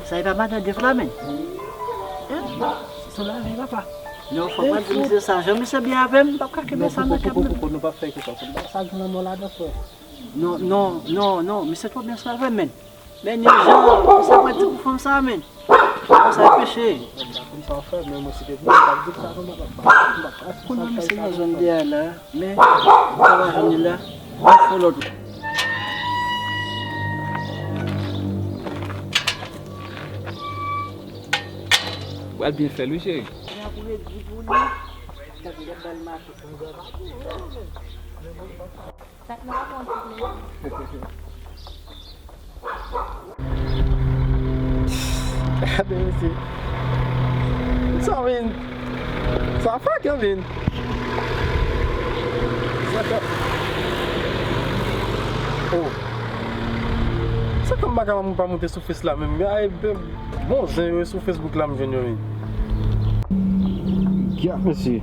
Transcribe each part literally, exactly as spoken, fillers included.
Sa e pa madan Dev la, menm? Hein? Se la, men papa. Non, fò pa di misye sa. Jan misye byen avè m, m p ap ka kenbe sa nan kè m, non. Koko, koko, nou p ap fè konsa. Sa gen lanmò ladan, frè. Non, non, non, non, misye twò byen avè m, menm. Men ni jan, sa mwen di pou fanm sa, men. Bon, sa e peche. Konn sa w fè, men mwen si te vin, m t ap di sa, non, m p ap, m p ap, m p ap, kounye a, men se nan zòn de a la, men, m pa jwenn li la. Mwen fè lòt. Pral byen fè l, wi, cheri. Sa k nan rapò an tout lè. Gade mesye. Sa vin. Sa fake vin. Sa ka. Oh. Sa ka m pa ka pa moute sou Face la menm. Ay, bèb. Bon, zen yo sou Facebook la m jwenn yo, wi. Gad, mesye.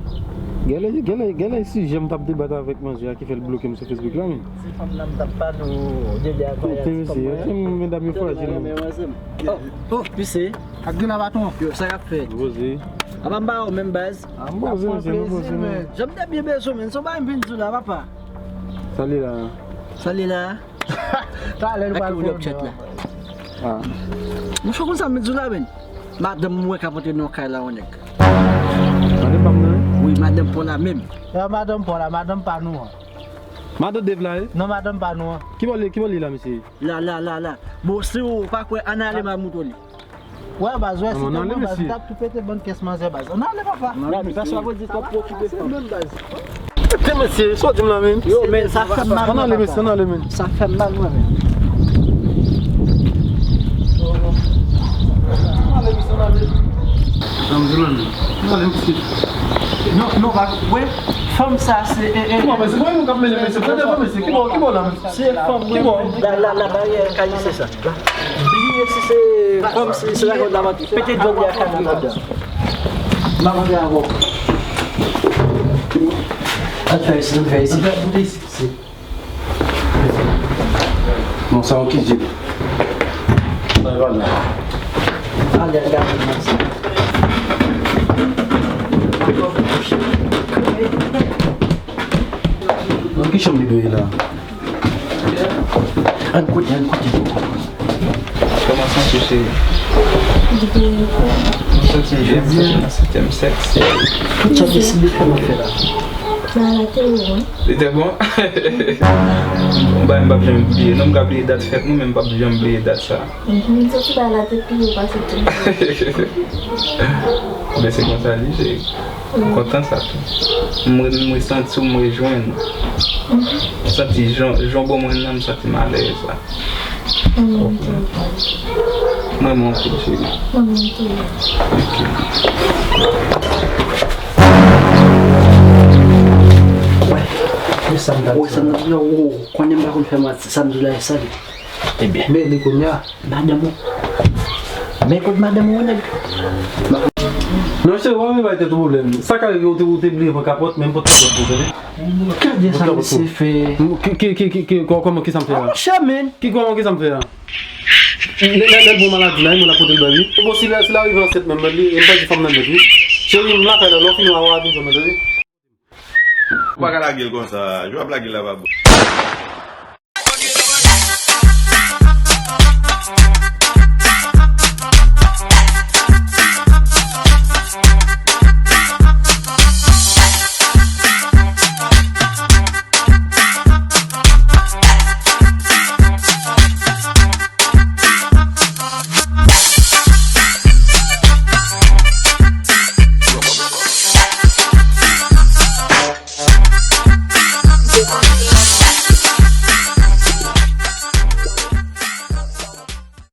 Gade, gade, gade si jan m t ap debat avèk manzè a ki fè l bloke m sou Facebook la, wi. Se fanm nan m t ap pale w, Dede a. Kote, mesye? Kote medam yo fraji l, wi. Oh, oh, mesye. Ak grenn a patwon. Yo, sa y ap fèt? Poze. Apa m ba w menm baz? Ah, m poze, mesye, m poze, men. Jan m te byen bezwen, men. Se yon bagay m vin di w la, papa. Sa li la. Sa li la. Talè nou pral pran chat la. Ah. Monchè, konn sa m di w la, men. Madanm mwen k ap antre nan kay la, yon nèg. Madanm pa m nan, wi? Wi, madanm pa w la menm. Ya, madanm pa w la, madanm pa nou an. Madanm Dave la, wi? Non, madanm pa nou an. Ki bò li, ki bò li la, mesye? La, la, la, la. Bon, si w pa kwè, ann ale, m ap moutre w li. Wè, baz, wè, si te mwen, baz, m t ap tou pete bann kès manzè, baz. Ann ale, papa. Ann ale, mesye. Pase w ap di twòp preokipe fanm. Menm, baz. Te mesye, sa w di m la, men? Yo, men, sa fè m mal, papa. Ann ale, mesye, ann ale, men. Sa fè m mal, mwen, men. Ann ale, mesye, ann ale. Sa m di, men. Ann ale, mesye. Non, non, pa, wè, fanm sa, se, e, e. Kòman, mesye? Kòman moun k ap mennen, mesye? Prete fanm, mesye. Ki bò, ki bò la, mesye? Se fanm mwen. Ki bò? La, la, la, baryè kay, se sa. Bliye si se kòm si se la kòd la, pete djòb li a kay la. M ap antre avè w. Al fè isi, al fè isi. Al fè boute isi. Non, sa yon ki djòb. Sa e pa la. Ale, al gade nan sa. Nan ki chanm li dwe ye la? Ann koute, ann koute. Kòman w santi w, cheri? Byen. Mwen santi m byen, m santi m sèksi. Tout sa te sibi fè mwen fè la. Sa la te bon, wi. Li te bon? Yon bagay m p ap janm bliye. Non, m ka bliye dat fèt nou, men m p ap janm bliye dat sa. Mhm, m santi bagay la te pi wo pase tout. Men se konsa li ye, cheri. M kontan sa tou. M re-, m resanti w, m rejwenn ou. M santi jan, jan w ban mwen nan, m santi m alèz la. Mwen menm tou. Mwen renmen w anpil, cheri. Mwen menm tou. Ok. Wè, wè sa m t ap di la, ou konnen m pa konn fè manti, sa m di w la e sa li. Ebyen. Men li kounye a. Madanm ou. Men kot madanm ou, nèg? Non, se ou menm bay tèt ou pwoblèm. Sa ka rive ou te, ou te bliye pran kapòt, men m pot kapòt pou tande. Gade sa misye fè. Ki, ki, ki, ki, ki, kò-, kòman, kisa m fè a? Ah, monchè, men. Ki, kòman, kisa m fè a? Lè, lè, lè l bon maladi la, moun ap pote l bay li. Bon, si l, si l arive ansent menm, li, li pa di fanm nan nèt, wi. Cheri, m lakay la, lè w fini, w a, w a vin jwenn mwen, tande? Ou pa ka lage l konsa. Jan w ap lage l la pa bon.